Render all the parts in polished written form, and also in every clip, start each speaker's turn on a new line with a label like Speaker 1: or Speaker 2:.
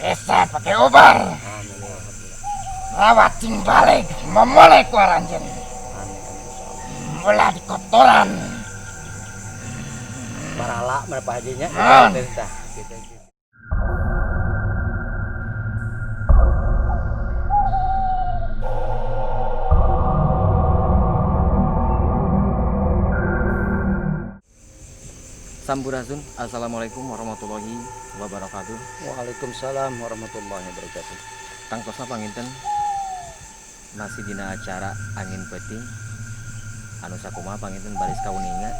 Speaker 1: Desa pakai ubar.
Speaker 2: Amin ya Rabbal.
Speaker 1: Rawat cing balik memulai ku aranjeun.
Speaker 2: Amin amin insyaallah.
Speaker 1: Ulah dikotoran.
Speaker 2: Barala mana Pak Haji nya?
Speaker 1: Naon?
Speaker 2: Tah, gitu.
Speaker 3: Sampurasun, assalamualaikum warahmatullahi wabarakatuh.
Speaker 2: Waalaikumsalam warahmatullahi wabarakatuh.
Speaker 3: Tangtosna panginten masih dina acara Angin Peuting. Anu sakumaha panginten baris kauninga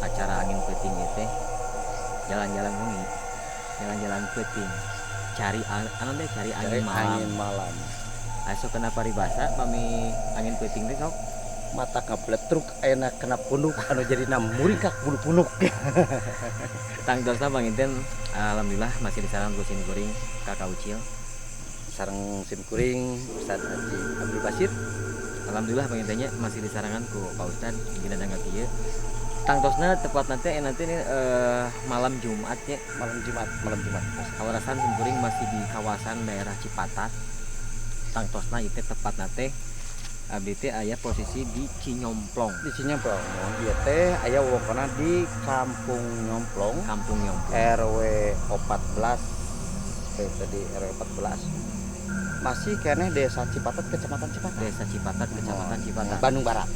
Speaker 3: acara Angin Peuting ieu teh jalan-jalan wengi, jalan-jalan peuting, cari anu teh cari angin
Speaker 2: Cari
Speaker 3: malam.
Speaker 2: angin malam.
Speaker 3: Asa kena paribasa pami angin peuting teh sok
Speaker 2: Mata ngabletruk ayeuna kena punuk anu jadina muringkak bulu punuk.
Speaker 3: Tangtosna panginten alhamdulillah masih disaran ku sim kuring Kakak Ucil.
Speaker 2: Sareng sim kuring Ustaz Haji Abdul Basir.
Speaker 3: Alhamdulillah pangintennya masih disarangan ku Pak Ustad dina dangat ieu. Tangtosna tepat nanti nanti ini malam Jumat ya.
Speaker 2: Malam Jumat, malam Jumat.
Speaker 3: Kawarasan sim kuring masih di kawasan daerah Cipatat. Tangtosna itu tepat nanti abdi teh aya posisi di Cinyomplong.
Speaker 2: Di Cinyomplong. Mun ieu teh aya wewengkonna di Kampung Nyomplong.
Speaker 3: Kampung Nyomplong.
Speaker 2: RW 14. Kayak tadi RW 14. Masih keneh Desa Cipatat, Kecamatan Cipatat.
Speaker 3: Desa Cipatat, Kecamatan
Speaker 2: Oh,
Speaker 3: Cipatat.
Speaker 2: Bandung Barat.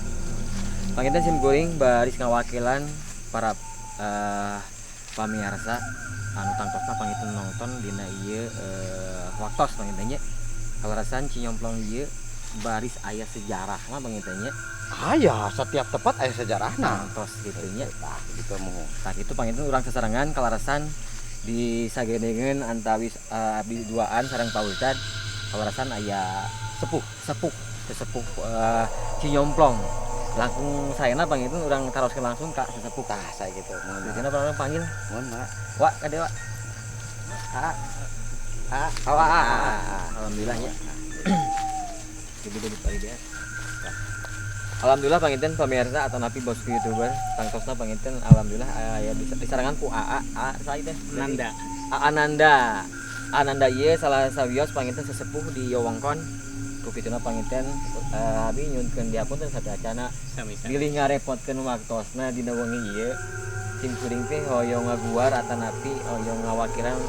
Speaker 3: Panginten sim kuring baris ngawakilan para pamirsa anu tangtosna panginten nonton dina ieu waktos panginten nya. Kalarasan Cinyomplong ieu baris aya sejarahna panginten nya.
Speaker 2: Aya, setiap tempat aya sejarahna.
Speaker 3: Tangtos gitu nya.
Speaker 2: Tah, gitu mu.
Speaker 3: Tah kitu panginten urang sasarengan kalarasan disagedengeun antawis abdi duaan sareng Pak Ustad. Kalarasan aya
Speaker 2: sepuh,
Speaker 3: sepuh, sesepuh Cinyomplong. Langkung saena panginten urang taroskeun langsung ka sesepuh.
Speaker 2: Tah, saya gitu. Mun.
Speaker 3: Biasana urang panggil.
Speaker 2: Mun, Mak.
Speaker 3: Wak, ka dewa.
Speaker 2: A. A.
Speaker 3: Oh, A, A, A. Alhamdulillah ya. Jadi dari pagi dia. Alhamdulillah panginten pemirsa atau napi bosku YouTuber tangtosna panginten alhamdulillah ya disarangan ku AA, A saya teh
Speaker 4: Nanda.
Speaker 3: AA Nanda. Ananda ieu salah sawios panginten sesepuh di Yowongkon. Ku kituna panginten abi nyunkeun diapunten sateuacana.
Speaker 4: Sami-sami.
Speaker 3: Bilih ngarepotkeun waktosna dina wengi ieu. Sim kuring teh hoyong ngaguar atanapi hoyong ngawakilan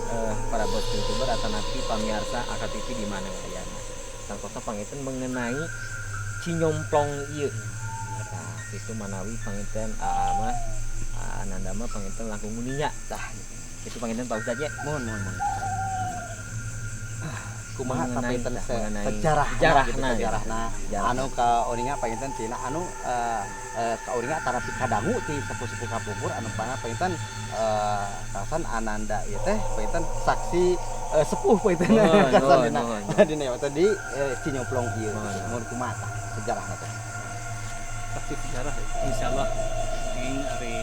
Speaker 3: para bos YouTuber atanapi pamiarsa AKTV di mana ayana. Tangtosna panginten mengenai Cinyomplong ieu. Nah, itu manawi panginten AA mah Ananda mah panginten langkung muninya. Tah, itu panginten Pak Ustadz nya.
Speaker 2: Mohon, mohon, mohon. Kumaha
Speaker 3: Mengenai
Speaker 2: tapi
Speaker 3: tah, mengenai
Speaker 2: sejarah
Speaker 3: sejarahna
Speaker 2: gitu,
Speaker 3: gitu.
Speaker 2: Sejarahna.
Speaker 3: Sejarah.
Speaker 2: Anu kauninga panginten tina anu kauninga tarapi kadangu ti sepuh-sepuh kapungkur anu pana panginten kasan Ananda ieu teh panginten saksi sepuh panginten.
Speaker 3: Mohon,
Speaker 2: Kasan
Speaker 3: mohon,
Speaker 2: dina
Speaker 3: mohon, mohon.
Speaker 2: dina waktu di Cinyomplong ieu.
Speaker 3: Mohon.
Speaker 2: Mun kumaha tah sejarahna teh?
Speaker 4: Saksi sejarah insyaallah ini ari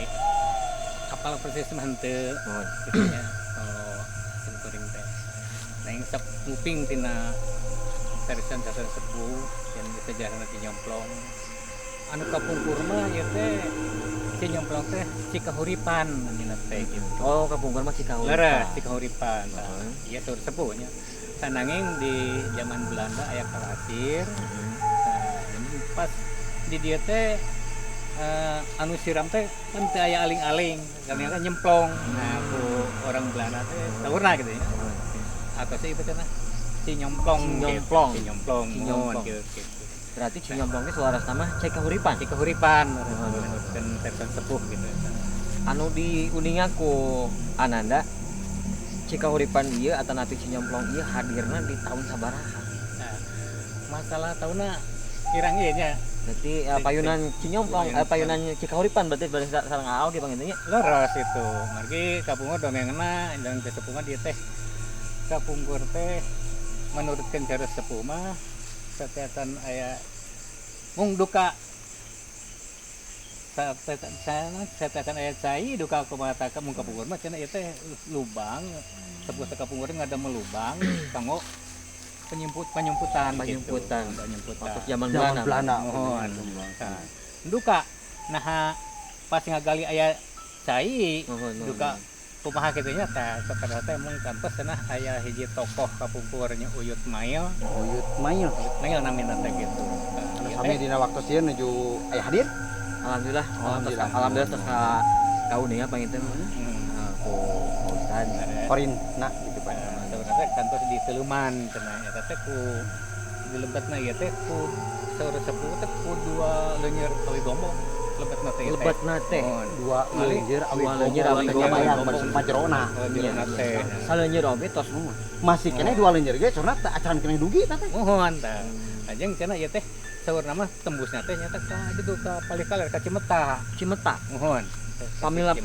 Speaker 4: kapal persis mah henteu
Speaker 3: Mohon.
Speaker 4: gitu nya. Oh, sim kuring teh. Nah, yang sok nguping tina sarisan-sarisan sepuh yang di sejarahna Cinyomplong. Anu kapungkur mah ieu teh Cinyomplong teh Cikahuripan namina teh gitu.
Speaker 3: Oh, kapungkur mah Cikahuripan.
Speaker 4: Leres Cikahuripan. Nah,
Speaker 3: Heeh.
Speaker 4: iya saur sepuh nya. Sananging di zaman Belanda aya kalasir.
Speaker 3: Heeh.
Speaker 4: Nah, jadi pas di dieu teh anu siram teh kan teu aya aling-aling, karena kan nyemplong. Nah, ku orang Belanda teh saurna gitu ya. Atau sih itu cenah Cinyomplong gitu.
Speaker 3: Cinyomplong.
Speaker 4: Cinyomplong.
Speaker 3: Cinyomplong.
Speaker 4: Mohon, gitu, gitu.
Speaker 3: Berarti Cinyomplong teh selaras nama Cikahuripan.
Speaker 4: Cikahuripan
Speaker 3: Mohon.
Speaker 4: dan versi sepuh gitu.
Speaker 3: Anu diuninga ku Ananda Cikahuripan ieu atanapi Cinyomplong ieu hadirna di tahun sabaraha?
Speaker 4: Nah, masalah tahunna kirang ieu nya.
Speaker 3: Berarti payunan Cinyomplong, payunan Cikahuripan berarti bari sareng AA oge panginten nya.
Speaker 4: Leres itu. Margi kapungkur dongengna dan sepuh mah dieu teh kapungkur teh menurutkeun cara sepuh mah sateatan aya mung duka sateatan aya cai duka kumaha tah mung kapungkur mah cenah ieu teh lubang sepuh teh kapungkur ngadamel lubang kanggo penyumputan gitu.
Speaker 3: Penyumputan.
Speaker 4: Penyumputan.
Speaker 3: Waktu zaman
Speaker 2: Zaman
Speaker 3: Belanda.
Speaker 2: Belanda.
Speaker 4: Mohon. Nah, duka nah pas ngagali aya cai
Speaker 3: Mohon, mohon.
Speaker 4: duka Kumaha kitu nya tah sakadar teh mung kantos cenah aya hiji tokoh kapungkur nya Uyut Mail.
Speaker 2: Uyut Mail.
Speaker 4: Uyut Mail namina teh gitu.
Speaker 2: Anu sami dina waktu sieun nuju aya hadir.
Speaker 3: Alhamdulillah. Alhamdulillah. Alhamdulillah tos ka kauninga panginten. Ku Ustad
Speaker 2: Korin nah gitu Pak.
Speaker 4: Sebenarnya kantos di Seleman cenah eta teh ku dilebetna ieu teh ku saur sepuh teh ku dua leunyer awi gombong lebetna teh.
Speaker 3: Lebetna teh
Speaker 2: dua leunyer awi gombong majerona.
Speaker 4: Jerona teh.
Speaker 3: Saleunyer oge tos
Speaker 2: masih keneh dua leunyer ge sorna teh acan keneh dugi tah teh.
Speaker 4: Muhun tah. Ajeng cenah ieu teh saurna mah tembusna teh nyata ka ditu ka palih kaler ka Cimeta.
Speaker 3: Cimeta.
Speaker 4: Muhun.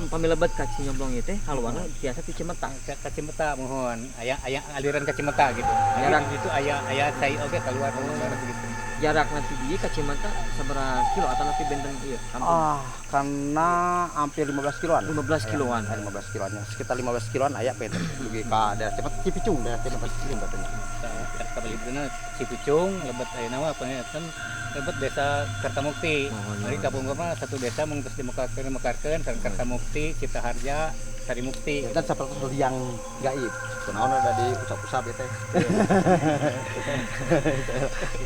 Speaker 3: Pamilebet ka Cinyomplong ieu teh haluana biasa ti Cimeta.
Speaker 4: Ka Cimeta muhun. Aya aya aliran ka Cimeta gitu. Jarak itu aya aya cai oge keluar gitu.
Speaker 3: Jarak nanti dieu ka Cimeta sabaraha kilo atau nanti benten ieu kampung?
Speaker 2: Ah, karena hampir 15 kiloan.
Speaker 3: 15 kiloan.
Speaker 2: 15 kiloan. Sekitar 15 kiloan aya benten dugi ka daerah Cimeta Cipicung, daerah Cimeta Cipicung katanya.
Speaker 4: Kabalibna Cipicung lebet ayeuna mah panginten lebet desa Kertamukti. Ari kapungkur mah satu desa mung terus dimekarkeun sareng Kertamukti, Citaharja, Sarimukti.
Speaker 2: Janten sapertos liang gaib. Kunaon ada di usap-usap ieu teh.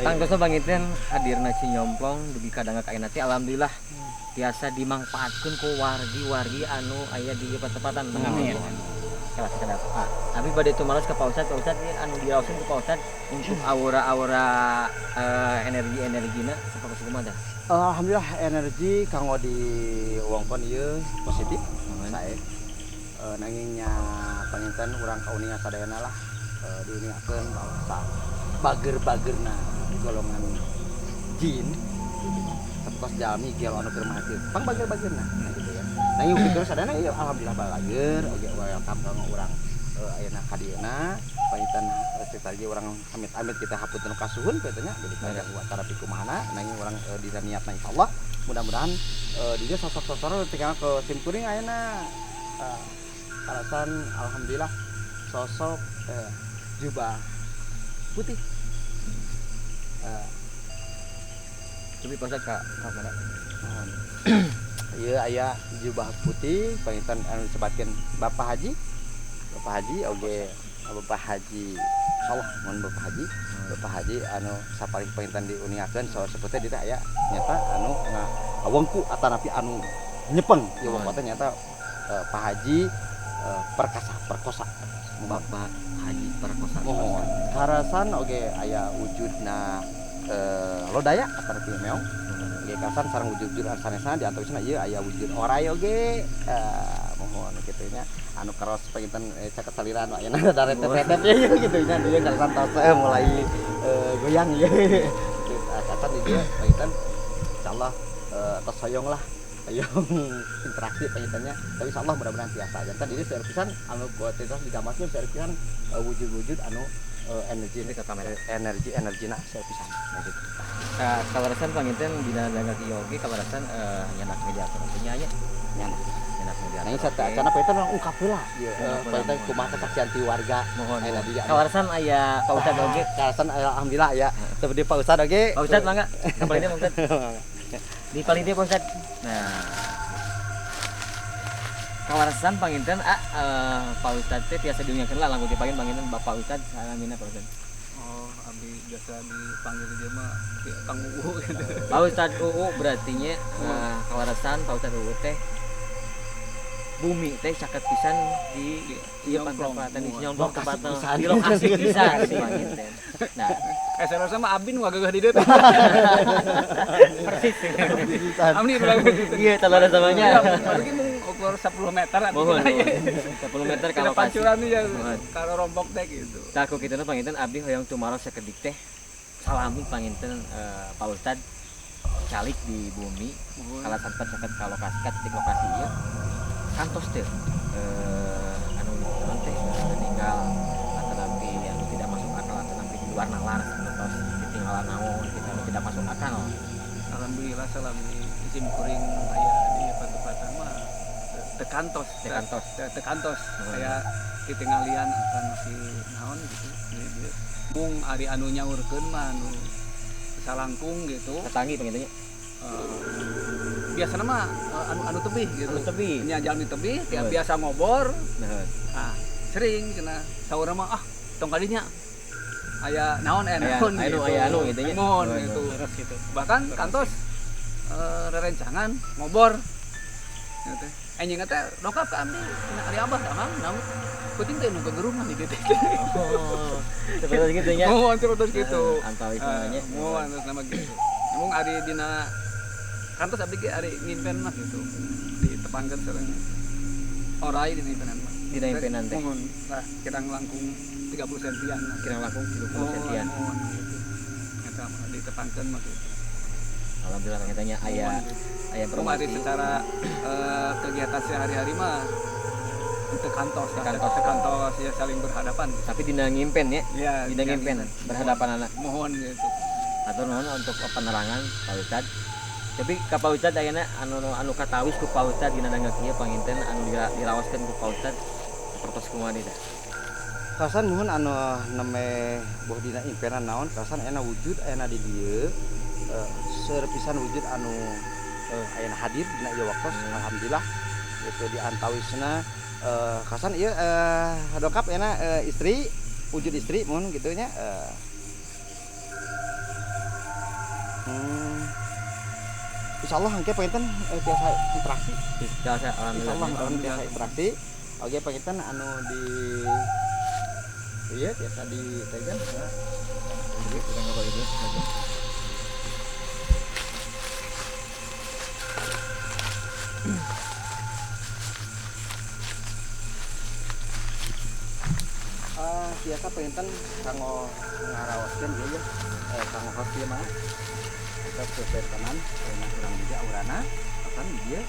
Speaker 3: Tangtosna panginten hadirna Cinyomplong dugi ka dangat ayeuna teh alhamdulillah tiasa dimangpaatkeun ku wargi-wargi anu aya di patepatan.
Speaker 4: Amin.
Speaker 3: Kelas kedap. Tapi bade tumaros ka Pak Ustad, Pak Ustad ieu anu diraoskeun ku Pak Ustad untuk aura-aura energi-energina sapertos kumaha tah?
Speaker 2: Alhamdulillah energi kanggo di wongkon ieu positif. Sae. Nanging nya panginten urang kauninga sadayana lah diuningakeun bahwa sa bager-bagerna golongan jin sapertos jalmi gelo anu keur mah pang bager-bagerna nah gitu ya. Nanging pikir sadayana ieu alhamdulillah balager oge welcome kanggo urang ayeuna ka dieuna panginten cerita ge urang amit-amit kita hapunten kasuhun kitu nya jadi kaganggu acara pikumahana nanging urang dina niatna insyaallah mudah-mudahan di dieu sosok-sosok tinggal ke simkuring ayeuna alasan alhamdulillah sosok jubah putih.
Speaker 3: Cobi Pak Ustad ka mana?
Speaker 2: Ieu aya jubah putih panginten anu disebatkeun Bapak Haji. Bapak Haji oge Bapak Haji insyaallah mun Bapak Haji. Bapak Haji anu sapaling panginten diuningakeun saur sepuh teh dieu aya nyata anu ngawengku atanapi anu nyepeng ieu wong teh nyata Pak Haji Perkasa Perkosa.
Speaker 3: Bapak Haji Perkosa.
Speaker 2: Mohon. Karasan oge aya wujudna lodaya atanapi meong. Oge karasan sareng wujud-wujud sanesna di antawisna ieu aya wujud oray oge. Mohon kitu nya anu karos panginten caket saliran ayeuna rada retep-retep ieu kitu nya dieu karasan tos mulai goyang ieu. Karasan di dieu panginten insyaallah tos hoyong lah. Ayo interaksi pangintennya tapi insyaallah mudah-mudahan tiasa jantan ini seueur pisan anu kualitas digambarkeun seueur pisan wujud-wujud anu energi
Speaker 3: ke kamera
Speaker 2: energi-energina seueur pisan nah gitu.
Speaker 3: Ka kaleresan panginten dina dangat ieu oge kaleresan nyanak mediator nya nya
Speaker 2: nyanak
Speaker 3: nyanak mediator.
Speaker 2: Nah, satu acana panginten urang ungkap heula ieu panginten kumaha kesaksian ti warga
Speaker 3: mohon. Kaleresan aya Pak Ustad oge.
Speaker 2: Kaleresan alhamdulillah aya seperti Pak Ustad oge.
Speaker 3: Pak Ustad mangga ka paling dieu Pak Ustad. Di paling dia Pak Ustad. Nah, kaleresan panginten Pak Ustad teh tiasa diunyakeun lah langkung dipanggil panginten Bapak Ustad salamina Pak Ustad.
Speaker 5: Oh, abdi biasa dipanggil dia mah Kang Uu gitu.
Speaker 3: Pak Ustad Uu berarti nya kaleresan Pak Ustad Uu teh bumi teh caket pisan di ieu pantepatan di Cinyomplong tempatna di lokasi pisan panginten. Nah,
Speaker 5: saya mah abdi nu gagah di dieu teh.
Speaker 4: Persis.
Speaker 5: Abdi nu gagah di dieu.
Speaker 3: Iya, talada samanya.
Speaker 5: Mungkin mung ukur 10 meter.
Speaker 3: Mohon. 10 meter kalau
Speaker 5: pancuran ya kalau rombok teh gitu.
Speaker 3: Tah ku kituna panginten abdi hoyong tumaros sakedik teh. Salami panginten Pak Ustad calik di bumi kalasan caket ka lokasi ka titik lokasi ieu. Kantos teh anu teh meninggal atanapi anu tidak masuk akal atanapi di luar nalar tos ditinggalan naon kita anu tidak masuk akal.
Speaker 5: Alhamdulillah salami sim kuring aya di patepatan mah teu kantos teu kantos aya ditinggalian akan si naon gitu. Mung ari anu nyaurkeun mah anu salangkung gitu.
Speaker 3: Tetanggi panginten nya.
Speaker 5: Biasana mah anu anu tebih gitu.
Speaker 3: Anu tebih.
Speaker 5: Nya jalmi tebih tiap biasa ngobor. Nah, sering cenah saurna mah ah tong kadinya aya naon naon gitu.
Speaker 3: Aya anu gitu nya.
Speaker 5: Mohon gitu.
Speaker 4: Gitu.
Speaker 5: Bahkan kantos rerencangan ngobor gitu. Anjing teh dongkap ka abdi cenah ari abah da mang naon penting teh nu gegerungan di dieu teh.
Speaker 3: Oh, seperti gitu nya.
Speaker 5: Mohon seperti gitu.
Speaker 3: Antawis namanya.
Speaker 5: Mohon terus nama gitu. Emang ari dina kantos abdi ge ari ngimpen mah gitu. Ditepangkeun sareng orai dina impenan mah.
Speaker 3: Dina impenan teh.
Speaker 5: Mohon lah kirang langkung 30 sentian.
Speaker 3: Kirang langkung 30 sentian.
Speaker 5: Mohon gitu. Eta mah ditepangkeun mah gitu.
Speaker 3: Alhamdulillah katanya aya aya
Speaker 5: promosi secara kegiatan sehari-hari mah untuk kantos, kantos ya saling berhadapan gitu.
Speaker 3: Tapi dina ngimpen ya?
Speaker 5: Ya,
Speaker 3: dina ngimpen berhadapan anak.
Speaker 5: Mohon gitu.
Speaker 3: Atau nuhun untuk penerangan Pak Ustad. Tapi ka Pak Ustad ayeuna anu katawis ku Pak Ustad dina danggak ieu panginten anu diraoskeun ku Pak Ustad sapertos kumaha deui tah.
Speaker 2: Kasan nuhun anu neme boh dina impenan naon kasan ayeuna wujud ayeuna di dieu seueur pisan wujud anu ayeuna hadir dina ieu waktos alhamdulillah gitu di antawisna kasan ieu dongkap ayeuna istri wujud istri mun kitu nya insyaallah engke panginten tiasa interaksi.
Speaker 3: Tiasa alhamdulillah.
Speaker 2: Insyaallah tiasa interaksi. Oke panginten anu di iya tiasa ditegan ya.
Speaker 3: Jadi urang ngobrol itu.
Speaker 2: Biasa panginten kanggo ngaraoskeun ieu ya. Kanggo host ieu mah. Kita sepertanan kayaknya kurang juga aurana akan dia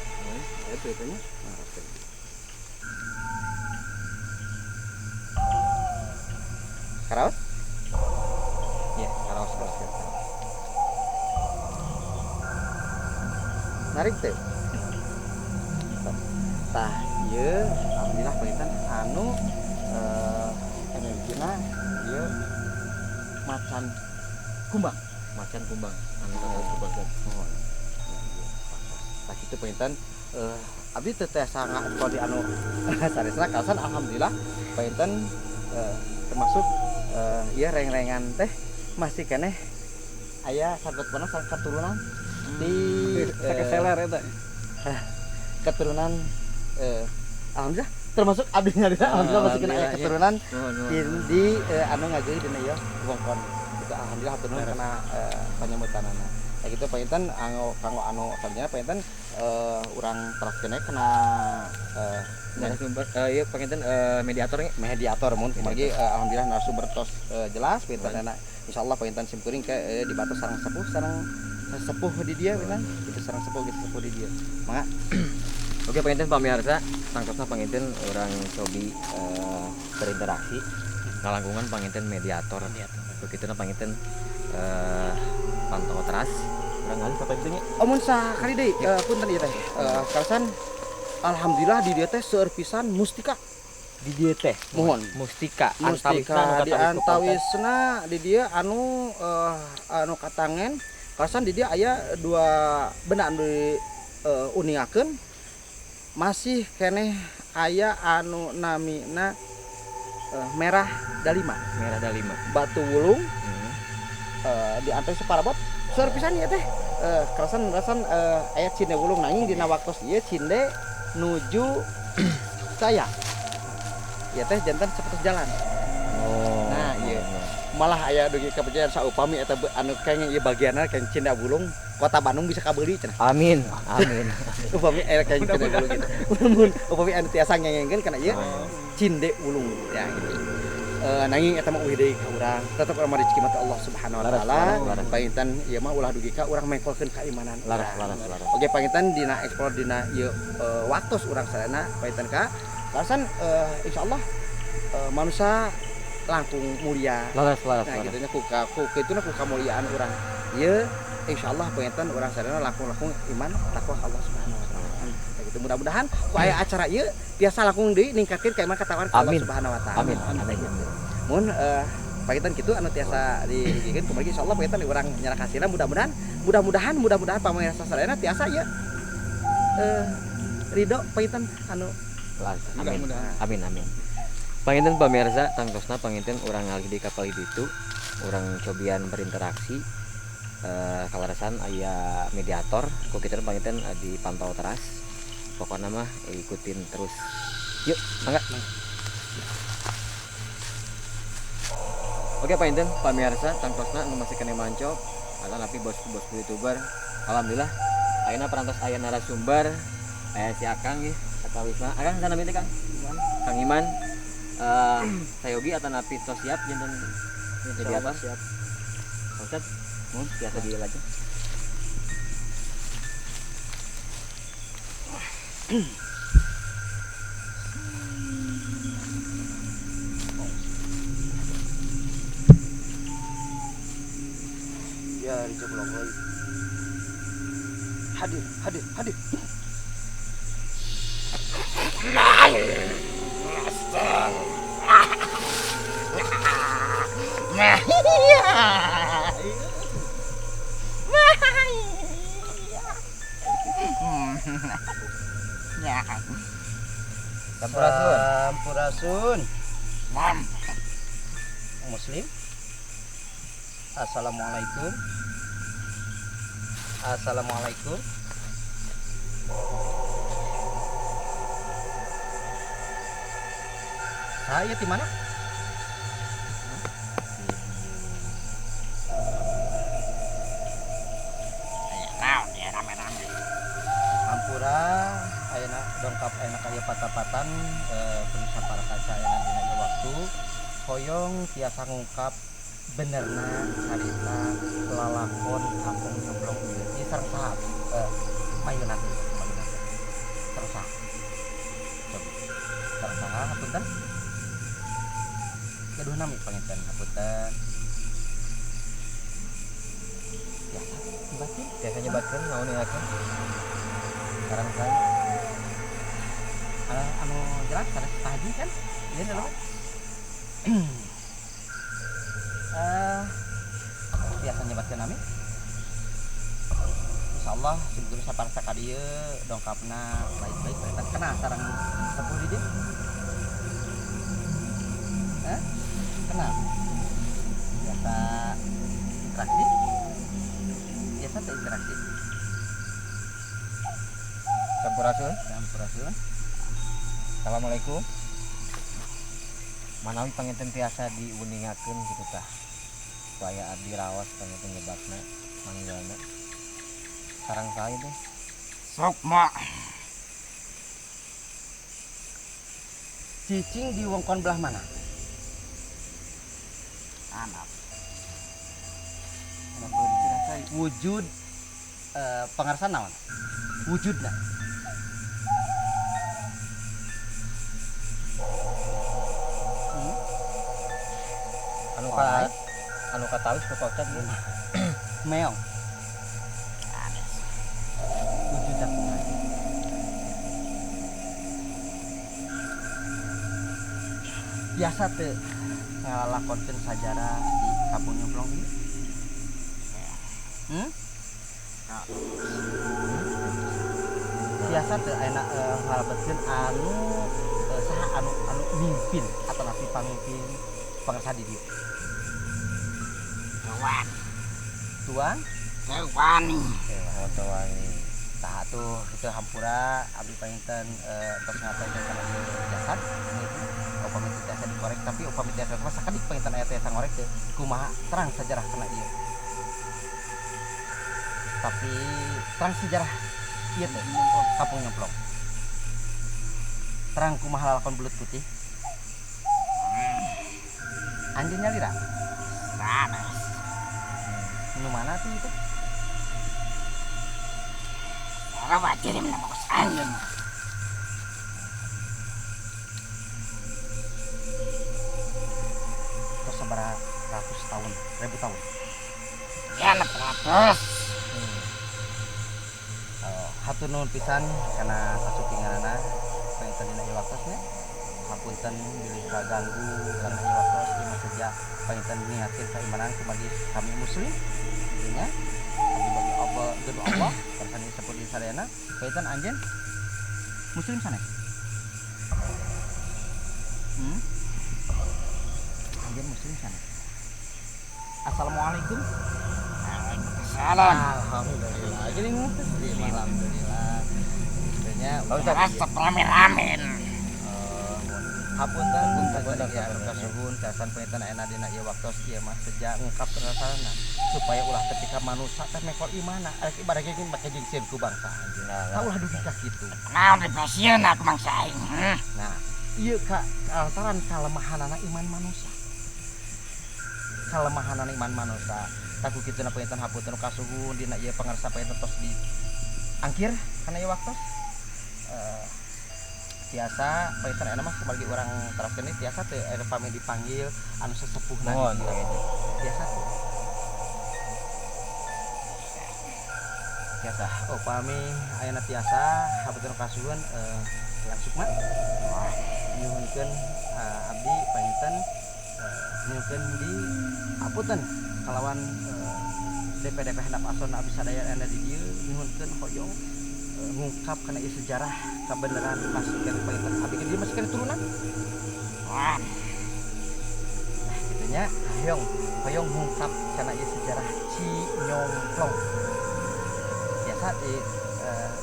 Speaker 2: ya betanya ngaraoskeun. Karaos?
Speaker 3: Ya, karaos.
Speaker 2: Narik teh. Tah, ieu alhamdulillah panginten anu energina ieu macan kumbang.
Speaker 3: Macan kumbang. Anu kumbang.
Speaker 2: Oh. Tah kitu panginten abdi teu tiasa ngaekspor di anu sanesna kalasan alhamdulillah panginten termasuk ieu reng-rengan teh masih keneh aya sagot mana sang keturunan di
Speaker 5: sakeseler eta.
Speaker 2: Keturunan alhamdulillah termasuk abdi nyalira alhamdulillah masih kena aya keturunan di anu ngageui dina ieu wongkon. Itu alhamdulillah hatur nuhun kana panyemutanana. Nah gitu panginten kanggo anu samjana panginten urang teraskeun kana
Speaker 3: narasumber ieu panginten mediator nya
Speaker 2: mediator mun kumargi alhamdulillah narasumber tos jelas panginten enak insyaallah panginten simkuring ke dibatos sareng sepuh di dia panginten itu sareng sepuh gitu sepuh di dia mangga.
Speaker 3: Oke panginten pamirsa tangtosna panginten urang cobi berinteraksi ngalangkungan panginten mediator begituna panginten pantau teras urang ngalih ka panginten nya
Speaker 2: oh mun sakali deui punten ieu teh kalasan alhamdulillah di dieu teh seueur pisan mustika
Speaker 3: di dieu teh
Speaker 2: mohon
Speaker 3: mustika
Speaker 2: mustika di antawisna di dieu anu anu katangen kalasan di dieu aya dua benda anu di uningakeun masih keneh aya anu namina merah dalima batu wulung di antawis parabot seueur pisan ieu teh kalasan aya cinde wulung nanging dina waktos ieu cinde nuju saya ya teh jantan seperti jalan.
Speaker 3: Oh.
Speaker 2: Nah iya malah aya dugi kepercayaan saupami eta anu kenging ieu bagianna kenging cinde wulung kota Bandung bisa kabeuli cenah.
Speaker 3: Amin. Amin.
Speaker 2: Upami aya kenging cinde wulung gitu. Mun upami anu tiasa ngengengkeun kana ieu cinde wulung ya gitu. Nanging eta mah uih deui ka urang tetep urang mah rezeki mah Allah Subhanahu wa taala panginten ieu mah ulah dugi ka urang mengkolkeun keimanan.
Speaker 3: Laras.
Speaker 2: Oke panginten dina eksplor dina ieu waktos urang sadayana panginten ka kalasan insyaallah manusia langkung mulia.
Speaker 3: Laras.
Speaker 2: Nah kitu nya ku kituna ku kamuliaan urang ieu insyaallah panginten urang sadayana langkung-langkung iman takwa ka Allah Subhanahu wa taala. Nah gitu mudah-mudahan ku aya acara ieu tiasa langkung deui ningkatkeun keimanan katakwaan ka Allah Subhanahu wa taala.
Speaker 3: Amin. Amin.
Speaker 2: Mun panginten kitu anu tiasa dihijikeun kumargi insyaallah panginten urang nyarak hasilna mudah-mudahan pamirsa sadayana tiasa ieu Ridho panginten anu
Speaker 3: amin. Amin amin. Panginten pamirsa tangtosna panginten urang ngalih di kapal ditu, urang cobian berinteraksi kaleresan aya mediator ku kitu panginten dipantau teras. Pokokna mah ikutin terus. Yuk, mangga. Oke panginten pamirsa tangtosna anu masih keneh manco atanapi bosku-bosku YouTuber. Alhamdulillah ayeuna parantos aya narasumber, aya si Akang ya, Kang Wisma. Akang sana teh Kang? Iman. Kang Iman. Sayogi atanapi tos siap janten jadi apa? Siap. Ustaz, mohon biasa dilajeng.
Speaker 2: Ya dicoblok lagi. Hadir, hadir, hadir. Sampurasun. Sampurasun. Muslim. Assalamualaikum. Assalamualaikum. Saya di mana?
Speaker 1: Rame-rame.
Speaker 2: Hampura ayeuna dongkap ayeuna ka ieu patapatan pemirsa para kaca ayeuna dina ieu waktu hoyong tiasa ngungkap benerna carita lalakon kampung Nyomplong ieu. Ieu sareng saha? Mayuna teh, mayuna teh. Sareng saha? Coba. Sareng saha hapunten? Gaduh nami panginten hapunten. Biasa nyebatkeun?
Speaker 3: Biasa nyebatkeun naon nyebatkeun? Sareng saha?
Speaker 2: Anu jelas sanes Pak Haji kan? Ieu adalah biasa nyebatkeun nami. Insyaallah simkuring saparsa ka dieu dongkapna baik-baik panginten kenal sareng sepuh di dieu. Hah? Kenal? Biasa interaksi? Biasa teh interaksi.
Speaker 3: Sampurasun.
Speaker 2: Sampurasun.
Speaker 3: Assalamualaikum. Manawi panginten tiasa diuningakeun kitu tah. Supaya abdi raos panginten nyebatna manggilna. Sareng saha teh?
Speaker 1: Sukma.
Speaker 2: Cicing di wongkon belah mana?
Speaker 1: Anak.
Speaker 2: Wujud pangarsan naon? Wujudna.
Speaker 3: Anu ka anu katawis ku Pak Ustad ieu.
Speaker 2: Meong. Wujudna kumaha? Biasa teu ngalalakonkeun sajarah di kampung Nyomplong ieu? Biasa teu ayeuna ngalebetkeun anu saha anu anu mimpin atanapi pamimpin pangarsa di dieu?
Speaker 1: Tuan.
Speaker 2: Tuan?
Speaker 1: Tewani.
Speaker 3: Oh, tewani.
Speaker 2: Tah atuh kitu hampura abdi panginten tos ngatakeun kana ieu jasad gitu. Upami teu tiasa dikorek tapi upami tiasa mah sakedik panginten aya tiasa ngorek teh kumaha terang sejarah kana ieu. Tapi terang sejarah ieu teh kampung Nyomplong. Terang kumaha lalakon belut putih. Anjeun nyalira?
Speaker 1: Sanes.
Speaker 2: Nu mana tuh itu?
Speaker 1: Sarua jadi menembus anjeun.
Speaker 2: Terus sabaraha ratus tahun, ribu tahun?
Speaker 1: 600.
Speaker 2: Hatur nuhun pisan kana kasupinganana panginten dina ieu waktosnya. Hapunten bilih kaganggu kana ieu waktos ieu mah seja panginten niatkeun kaimanan kumargi kami muslim intinya kami bagi Allah gedung Allah casan sepuh di sadayana panginten anjeun muslim sanes? Anjeun muslim sanes? Assalamualaikum.
Speaker 1: Waalaikumsalam.
Speaker 2: Alhamdulillah. Jadi muslim alhamdulillah. Sebenarnya
Speaker 1: resep rame-rame.
Speaker 2: Hapunten punten ya kasuhun casan panginten aya dina ieu waktos ieu mah sejak ngungkap rasana supaya ulah ketika manusia teh mekor imana arek ibadah ge make jeung sieun ku bangsa anjeun. Nah, ulah dugi ka kitu.
Speaker 1: Naon dipasieun aku mangsa aing.
Speaker 2: Nah, ieu ka lantaran kalemahanana iman manusia. Kalemahanana iman manusia. Taku kituna panginten hapunten kasuhun dina ieu pangarsa panginten tos di angkir kana ieu waktos. Tiasa panginten aya mah kumargi urang teraskeun tiasa teu aya pami dipanggil anu sesepuhna di dieu. Tiasa teu. Tiasa. Oh pami ayeuna tiasa hapunten kasuhun Eyang Sukma nyuhunkeun abdi panginten nyuhunkeun di hapunten kalawan DPDP handap asona abdi sadaya aya di dieu nyuhunkeun hoyong ngungkap kana ieu sejarah kabeneran masih keneh panginten abdi ge masih keneh turunan.
Speaker 1: Wah.
Speaker 2: Kitu nya hoyong hoyong ngungkap kana ieu sejarah Cinyomplong. Biasa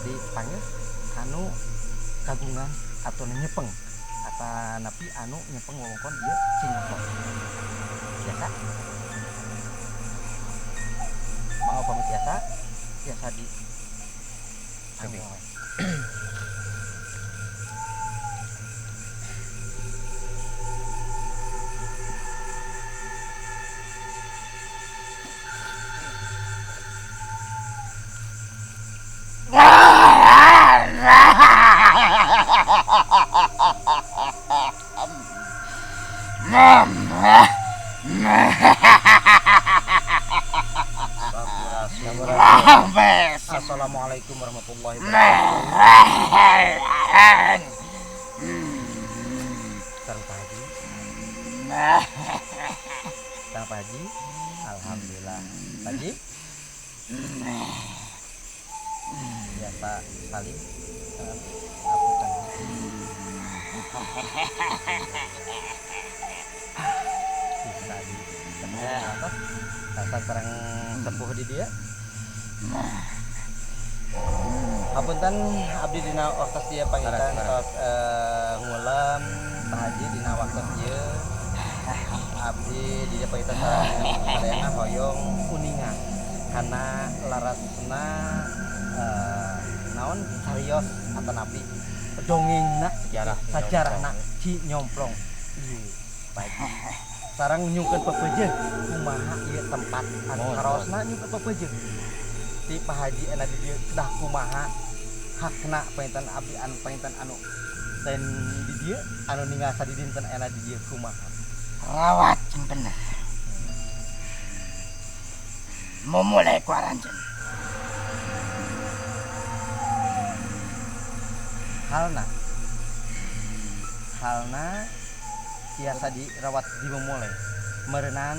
Speaker 2: dipanggil kanu kagungan atau nyepeng atanapi anu nyepeng wewengkon ieu Cinyomplong. Biasa. Mangga pamit tiasa tiasa di Amin. Assalamualaikum warahmatullahi wabarakatuh. Kang Pak Haji. Kang Pak Haji, alhamdulillah. Pak Haji. Biasa salim. Apunten. Bisa di sepuh atau sareng sepuh di dia. Hapunten abdi dina waktos ieu panginten tos ngulem Pak Haji dina waktos ieu abdi di dieu panginten sareng sadayana hoyong kuningan kana larasna naon carios atanapi dongengna sajarahna Cinyomplong ieu Pak Haji sareng nyungkeun pepeje kumaha ieu tempat anu karaosna nyungkeun pepeje ti Pak Haji ena di dieu kedah kumaha hakna panginten abdi anu panginten anu lain di dieu anu ninggal sadidinten ena di dieu kumaha
Speaker 1: rawat sing bener mumule ku aranjeun halna tiasa dirawat di memulai meureunan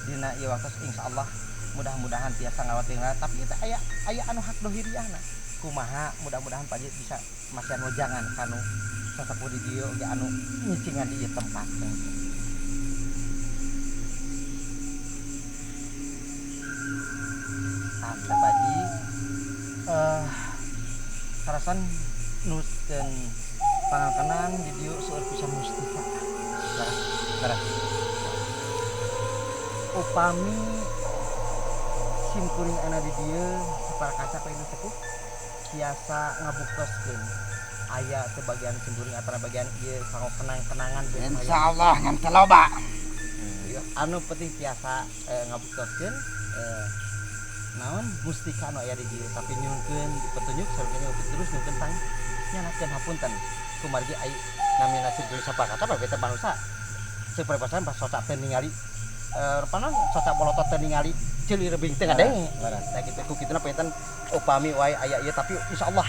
Speaker 1: dina ieu waktos insyaallah mudah-mudahan tiasa ngawat tinggal tapi itu aya aya anu hak dohiriahna kumaha mudah-mudahan Pak Haji bisa masihan wejangan kanu sasepuh di dieu oge anu nyicingan di ieu tempat. Alhamdulillah Pak Haji karasan nuskeun pangangkenan di dieu seueur pisan mustika. Leres. Upami simkuring ana di dieu sapara kaca paling sepuh tiasa ngabuktoskeun aya sebagian simkuring antara bagian ieu kanggo kenang-kenangan insyaallah ngan teu loba.
Speaker 2: Anu penting tiasa ngabuktoskeun naon mustika anu aya di dieu tapi nyungkeun petunjuk sareng terus nyungkeun tang nyanakeun hapunten kumargi ai namina simkuring sapara kaca bae teh manusa saprepasan pas soca teu ningali rupana soca bolotot teu ningali ceuli rebing teu ngadenge. Nah kitu ku kituna panginten upami wae aya ieu tapi insyaallah.